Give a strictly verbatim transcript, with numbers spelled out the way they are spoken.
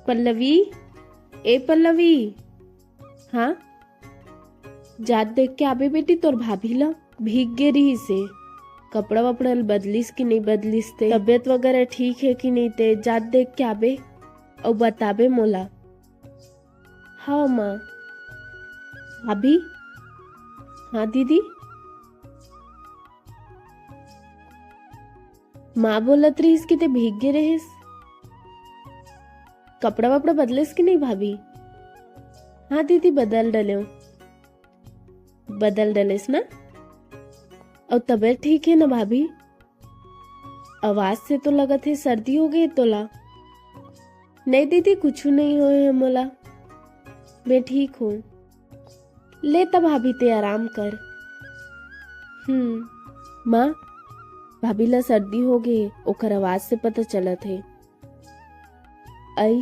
पल्लवी, ए पल्लवी। हाँ, जात देख के आबे बेटी तोर भाभी ला। भीग गे रहिस हे। कपड़ा वपड़ा ल बदलिस कि नहीं बदलिस ते, तबीयत वगैरह ठीक हे कि नहीं ते, जात देख के आबे अउ बताबे मोला। हाँ माँ। भाभी। हाँ दीदी। माँ बोलत रहिस कि ते भीग गे रहिस। कपड़ा वपड़ा बदलेस कि नहीं भाभी? हाँ दीदी, बदल डलेव। बदल डलेस ना? अउ तबीयत ठीक हे ना भाभी? आवाज से तो लगत हे सर्दी हो गई तोला। नहीं दीदी, कुछ नहीं होए हे मोला, मैं ठीक हूँ। ले त भाभी, ते आराम कर। हम्म। माँ, भाभी ला सर्दी हो गे, ओकर आवाज से पता चलत हे। अई,